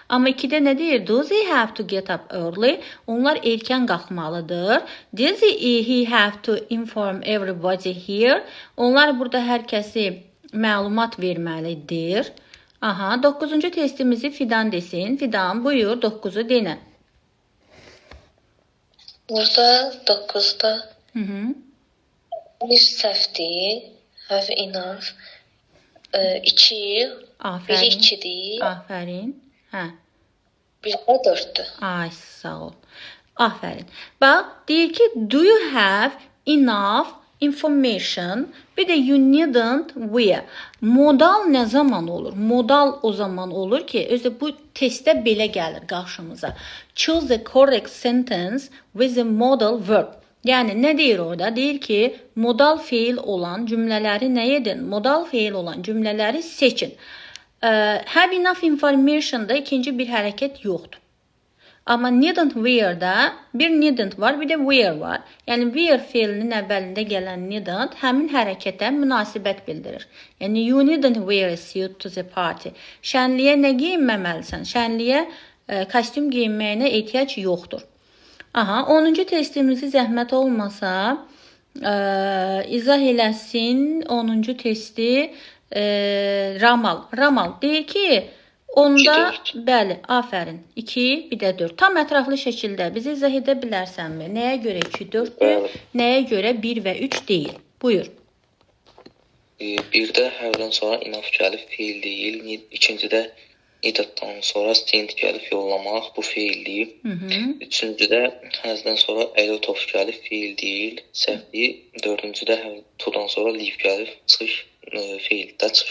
Amma 2-də nə deyir? Does he have to get up early? Onlar erkən qalxmalıdır. Does he have to inform everybody here? Onlar burada hər kəsi məlumat verməlidir. Aha, 9-cu testimizi Fidan desin. Fidan, buyur, 9-u denə. Burada 9-da Hı -hı. bir səhvdir. Have enough. 2, biri Afərin. 2-dir, Afərin. Hə. biri də 4-dür. Ay, sağ ol. Afərin. Bax, deyir ki, do you have enough information? Bir də you needn't wear. Modal nə zaman olur? Modal o zaman olur ki, özü bu testdə belə gəlir qarşımıza. Choose the correct sentence with the modal verb. Yəni nə deyir orada? Deyir ki, modal feil olan cümlələri nə edin? Modal feil olan cümlələri seçin. Have enough information-da ikinci bir hərəkət yoxdur. Amma needn't wear-da bir needn't var, bir də wear var. Yəni wear feilinin əvvəlində gələn needn't həmin hərəkətə münasibət bildirir. Yəni you needn't wear a suit to the party. Şənliyə nə geyinməməlisən? Şənliyə kostyum geyinməyinə ehtiyac yoxdur. Aha, 10-cu testimizi zəhmət olmasa izah eləsin. 10-cu testi Ramal. Ramal deyir ki, onda 2, 4. Bəli, afərin. 2, bir də 4. Tam ətraflı şəkildə bizə izah edə bilərsənmi? Nəyə görə 2, 4-dür? Bəli. Nəyə görə 1 və 3 deyil? Buyur. Birdə have-dən sonra enough gəlib feil deyil. İkincidə needed-dan sonra send gəlib yollamaq, bu feildir. Üçüncüdə has-dan sonra a lot of gəlib feil deyil, səhvdir. Dördüncüdə have to-dan sonra leave gəlib, çıxış feildə çıxış.